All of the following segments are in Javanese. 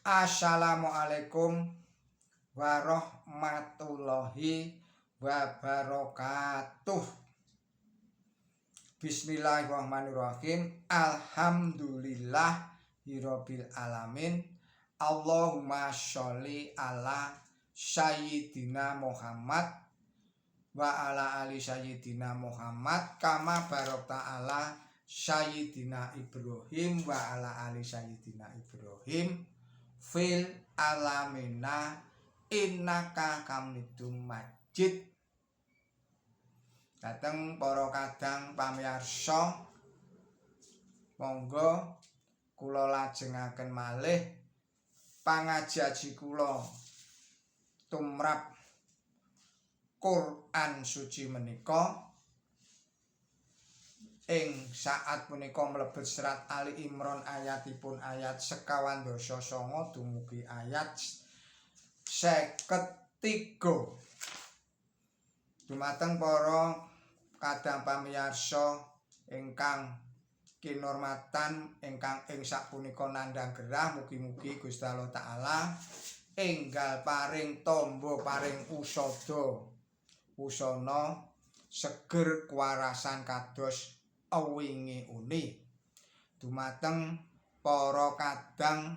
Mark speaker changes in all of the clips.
Speaker 1: Assalamualaikum warahmatullahi wabarakatuh. Bismillahirrahmanirrahim. Alhamdulillahirabbil alamin. Allahumma sholli ala sayyidina Muhammad wa ala ali sayyidina Muhammad kama barakta ala sayyidina Ibrahim wa ala ali sayyidina Ibrahim fil alamina innaka hamidum majid. Dateng para kadang pamirsa, monggo kula lajengaken malih pangaji-aji kula tumrap Quran suci menika. Ing saat punika mlebet serat Ali Imran ayatipun ayat 49 dumugi ayat 53. Dumateng para kadang pamiyarsa ingkang kinurmatan ingkang ing sapunika nandhang gerah, mugi-mugi Gusti Allah Taala enggal paring tamba, paring usada wusana seger kuwarasan kados ewinge uni. Dumateng para kadang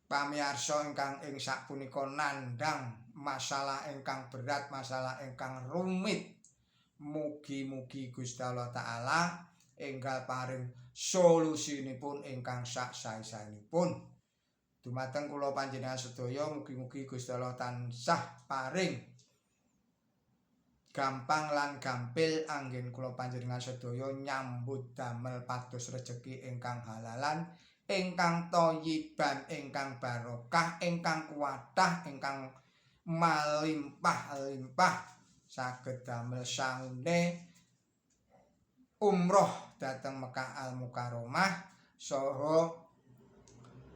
Speaker 1: pamiyarsa ingkang ing sapunika nandhang masalah ingkang berat, masalah ingkang rumit, mugi-mugi Gusti Allah Taala enggal paring solusinipun ingkang sak sae-saenipun. Dumateng kula panjenengan sedaya, mugi-mugi Gusti Allah tansah paring gampang lan gampil anggen kula panjenengan sedaya nyambut damel pados rejeki ingkang halalan, ingkang thayyiban, ingkang barokah, ingkang kuwathah, ingkang malimpah-limpah, saged damel sangune umroh dhateng Mekah Al Mukarramah saha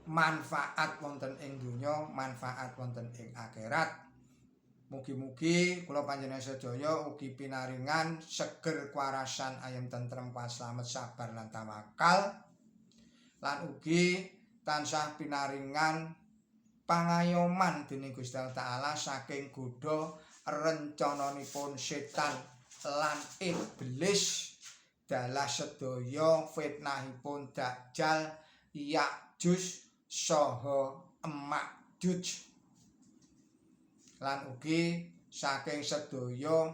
Speaker 1: manfaat wonten ing donya, manfaat wonten ing akhirat. Mugi-mugi kula panjenengan sedaya ugi pinaringan seger kuwarasan, ayem tentrem, kuat, sabar lan tawakal, lan ugi tansah pinaringan pangayoman dening Gusti Allah Taala saking godha rencananipun setan lan iblis, dalah sedaya fitnahipun Dajjal, Yakjuj saha Makjuj, lan ugi saking sedaya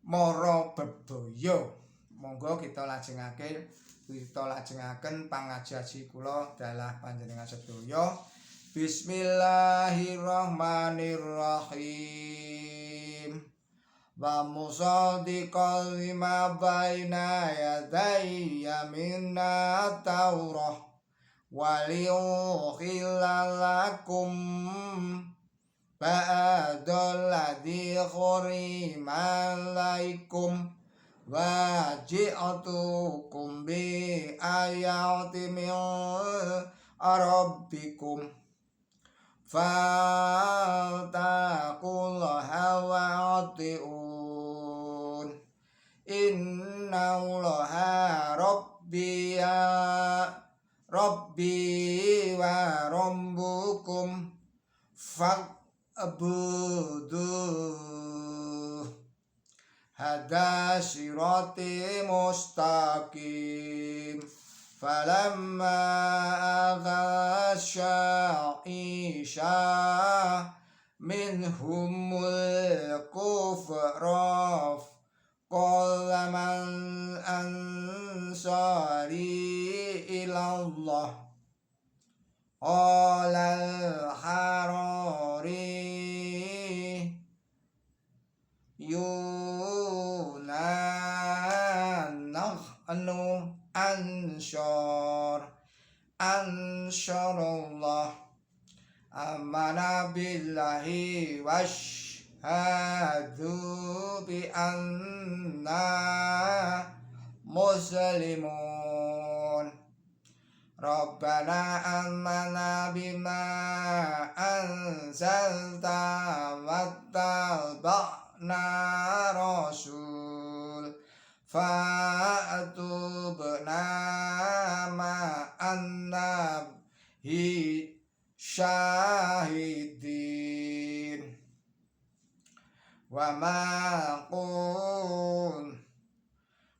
Speaker 1: mara bebaya. Monggo kita lajengake, kita lajengaken pangaji kula dalah panjenengan sedaya. Bismillahirrahmanirrahim. Wa musaddiqan lima baina yadayya minat taurah wa liuhilla lakum ba'dal ladzi hurrima alaikum wa ji'tukum bi ayati min rabbikum fattaqullaha wa ati'un. Innallaha rabbi rabbi wa rabbukum fa'budu hada sirati mustaqim. Falamma aghasya Isa minhumul kufra qala man ansari ilallah qala al-harari yuna nahnu ansar ansarullah amana billahi washhadu bi anna muslimun. Rabbana amanna bima anzalta wattaba'na rasul fa'tubna ma'an syahidin. Wa ma qul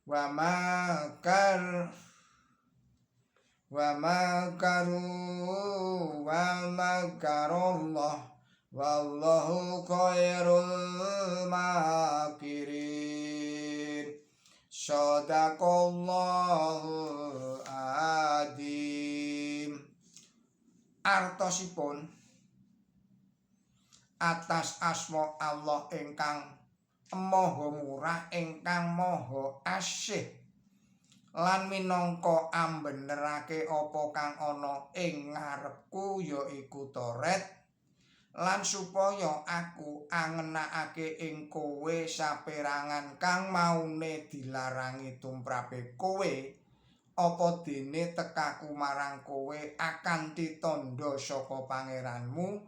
Speaker 1: wa ma kar wa makaru wa makarallah wallahu khairul makirin. Shadaqallahul adzim. Artosipun atas asma Allah ingkang Maha Murah ingkang Maha Asih lan minangka ambenerake apa kang ana ing ngarepku yaiku Taurat lan supaya aku angenakake ing kowe saperangan kang maune dilarangi tumrape kowe apa dene tekaku marang kowe akanthi tandha saka pangeranmu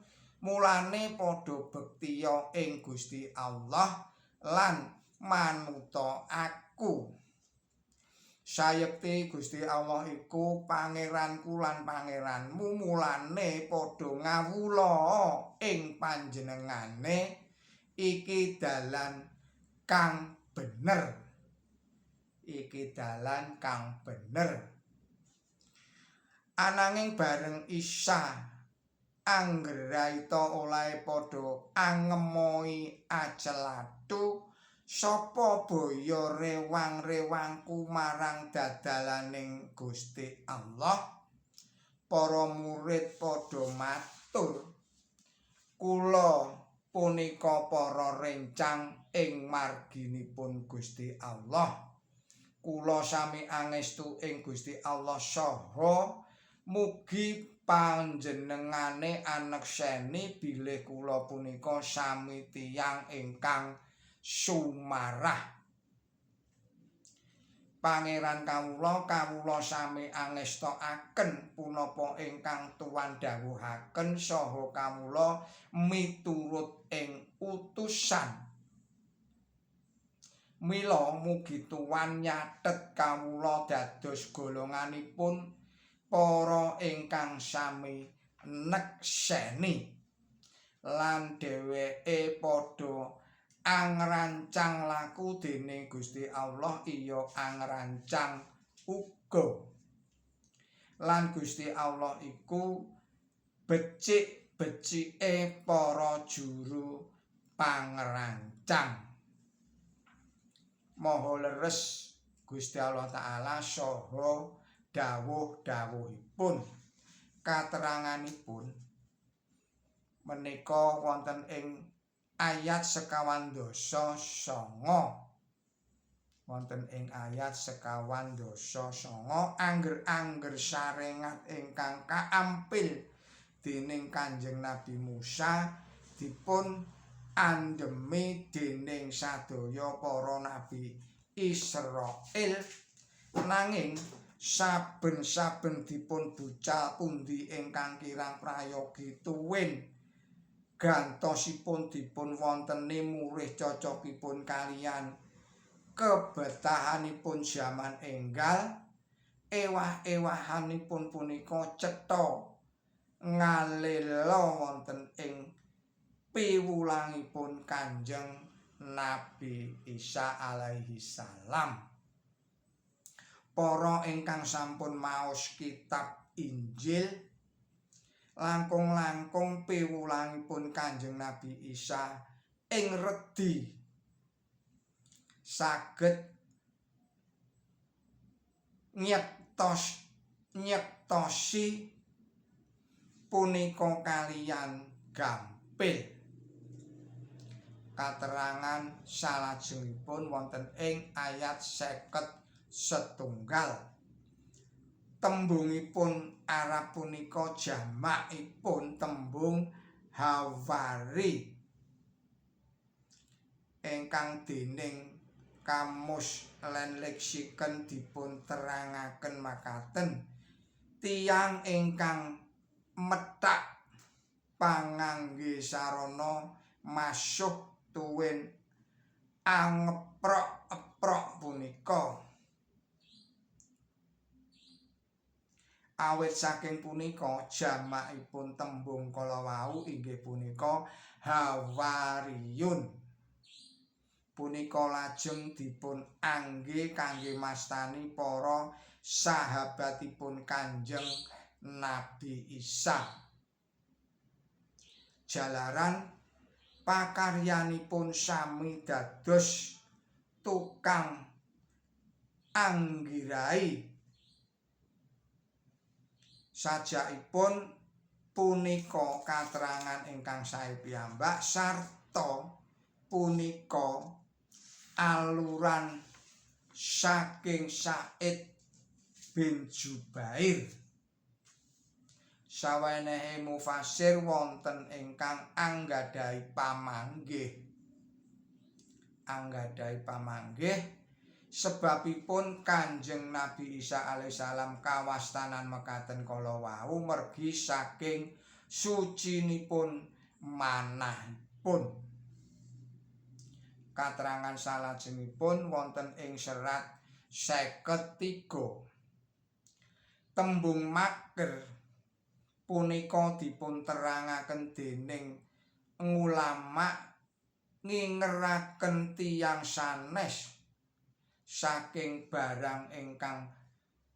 Speaker 1: mulane padha bektiya ing Gusti Allah lan manuta aku. Sayekti Gusti Allah iku pangeranku lan pangeranmu mulane padha ngawula ing panjenengane iki dalan kang bener. Iki dalan kang bener. Ananging bareng Isa anggraita olahe padha angemoi acelathu sapa baya rewang-rewangku marang dadalaning Gusti Allah. Para murid padha matur, kula punika para rencang ing marginipun Gusti Allah. Kula sami angestu ing Gusti Allah saha mugi panjenengane anekseni bilih kula punika sami tiyang ingkang sumarah. Pangeran kawula, kawula sami angestakaken punapa ingkang Tuan dawuhaken saha kawula miturut ing utusan. Mila mugi Tuan nyathet kawula dados golonganipun para ingkang sami nekseni lan dheweke padha angrancang laku dening Gusti Allah iya angrancang uga. Lan Gusti Allah iku becik-becike para juru pangrancang. Maha leres Gusti Allah Ta'ala saha dawuh-dawuhipun. Kateranganipun menika wonten ing ayat 49. Wonten ing ayat 49 angger-angger sarengat ingkang kaampil dening Kanjeng Nabi Musa dipun andhemi dening sadaya para nabi Israil. Nanging saben-saben dipun bucal pundi ingkang kirang prayogi tuwin gantosipun dipun wonteni murih cocokipun kaliyan kebetahanipun jaman enggal, ewah-ewahanipun punika cetha ngalela wonten ing piwulangipun Kanjeng Nabi Isa alaihi salam. Para ingkang sampun maos kitab Injil langkung-langkung piwulangipun Kanjeng Nabi Isa ing redhi saged nyektosi punika kaliyan gampil. Katerangan salajengipun wonten ing ayat 51. Tembungipun Arab punika jamakipun tembung Hawari ingkang dening kamus lan leksikon dipun terangaken makaten tiyang ingkang methak pangangge sarana masuh tuwin angeprok-eprok punika. Awit saking punika jamakipun tembung kala wau inggih punika hawariyun. Punika lajeng dipun angge kangge mastani para sahabatipun Kanjeng Nabi Isa. Jalaran pakaryanipun sami dados tukang anggirai. Sajakipun punika katerangan ingkang sae piyambak sarta punika aluran saking Said bin Jubair. Sawenehe mufasir wonten ingkang anggadhahi pamanggih. Anggadhahi pamanggih sebabipun Kanjeng Nabi Isa alaihissalam kawastanan mekaten kala wau mergi saking sucinipun manahipun. Katerangan salajengipun wonten ing serat 53. Tembung maker punika dipun terangaken dening ulama ngingeraken tiyang sanes saking barang ingkang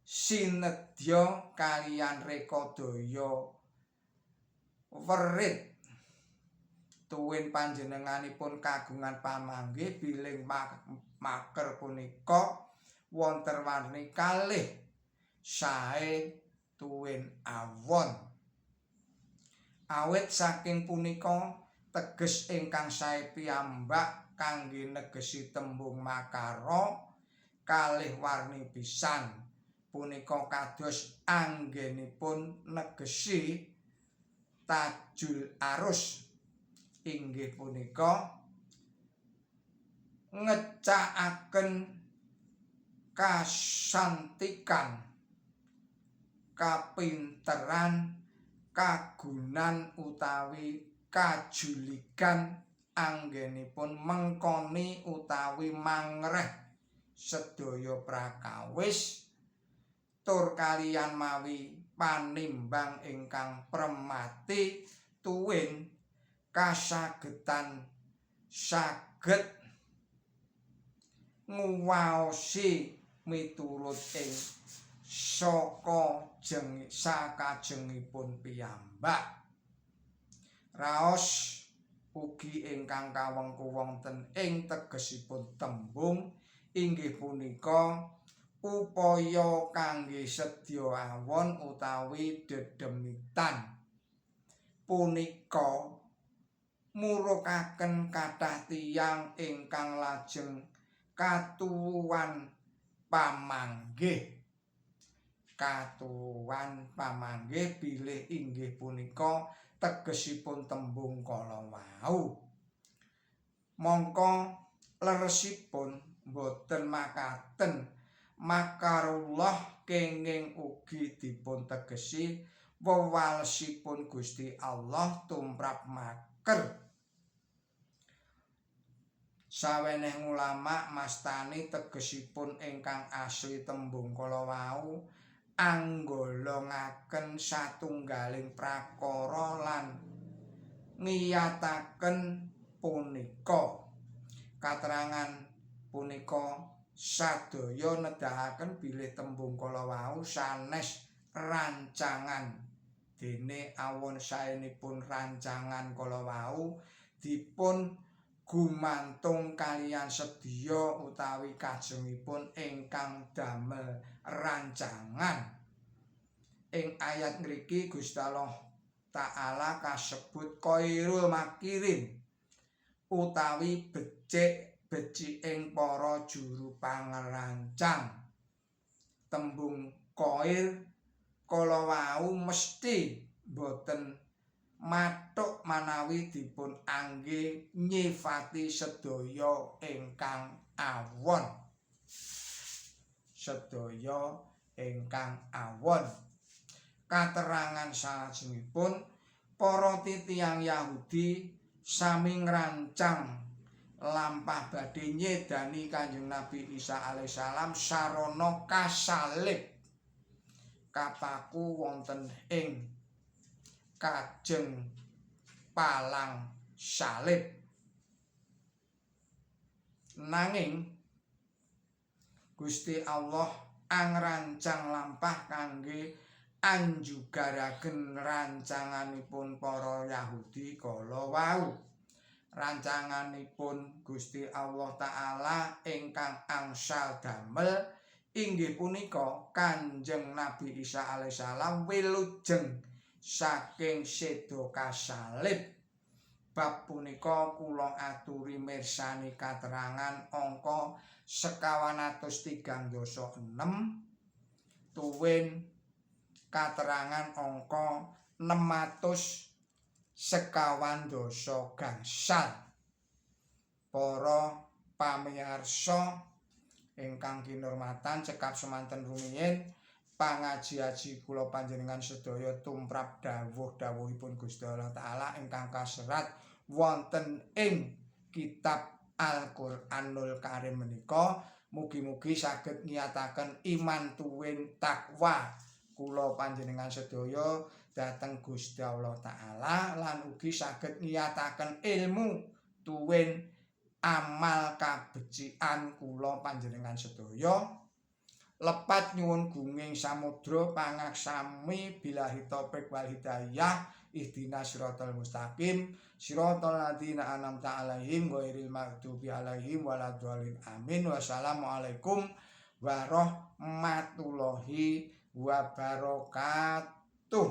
Speaker 1: sinedya kaliyan rekadaya werit. Tuwin panjenenganipun kagungan pamanggih bilih maker punika wonten warni kalih sae tuwin awon. Awit saking punika teges ingkang sae piyambak kangge negesi tembung makara kalih warni pisan punika kados anggenipun negesi Tajul Arus inggih punika ngecakaken kasantikan, kapinteran, kagunan utawi kajulikan anggenipun mengkoni utawi mangreh sedaya prakawis tur kaliyan mawi panimbang ingkang premati tuwin kasagetan saged nguwaosi miturut ing saka jeng sakajengipun piyambak. Raos ugi ingkang kawengku wonten ing tegesipun tembung inggih punika upaya kangge sedya awon utawi dedemitan. Punika murukaken kathah tiyang ingkang lajeng katuwuhan pamanggih. Katuwuhan pamanggih bilih inggih punika tegesipun tembung kala wau. Mongko leresipun boten makaten makarullah kenging ugi dipun tegesi wewalesipun Gusti Allah tumrap maker. Saweneh ulama mastani tegesipun ingkang asli tembung kala wau anggolongaken satunggaling prakara lan ngiyataken punika. Katerangan punika sadaya nedahaken bilih tembung kala wau sanes rancangan, dene awon saenipun rancangan kala wau dipun gumantung kaliyan sedya utawi kajengipun ingkang damel rancangan. Ing ayat ngriki Gusti Allah Ta'ala kasebut khairul makirin utawi becik beciking para juru pangerancang. Tembung khair kala wau mesti boten mathuk manawi dipun angge nyifati sedaya ingkang awon. Sedaya ingkang awon. Katerangan salajengipun para titiyang Yahudi sami ngrancang lampah badhe nyedani Kanjeng Nabi Isa alaihissalam sarana kasalib. Kapaku wonten ing kajeng palang salib. Nanging Gusti Allah angrancang lampah kangge anjugaraken rancanganipun para Yahudi kala wau. Rancanganipun Gusti Allah Ta'ala ingkang angsal damel inggih punika Kanjeng Nabi Isa alaihissalam wilujeng saking seda kasalib. Bab punika kula aturi mirsani katerangan angka 936 tuwin katerangan angka 695. Para pamirsa ingkang kinurmatan, cekap semanten rumiyin pangaji-aji kula panjenengan sedaya tumrap dawuh-dawuhipun Gusti Allah Ta'ala ingkang kaserat wonten ing kitab Al-Qur'anul Karim menika. Mugi-mugi saged ngiyataken iman tuwin takwa kula panjenengan sedaya dhateng Gusti Allah Ta'ala lan ugi saged ngiyataken ilmu tuwin amal kabecikan kula panjenengan sedaya. Lepat nyuwun gunging samudra pangaksami, billahi taufik wal hidayah, ihdinas siratal mustaqim, siratal ladzina an'amta alaihim, ghairil maghdubi alaihim waladdallin, amin. Wassalamualaikum warahmatullahi wabarakatuh.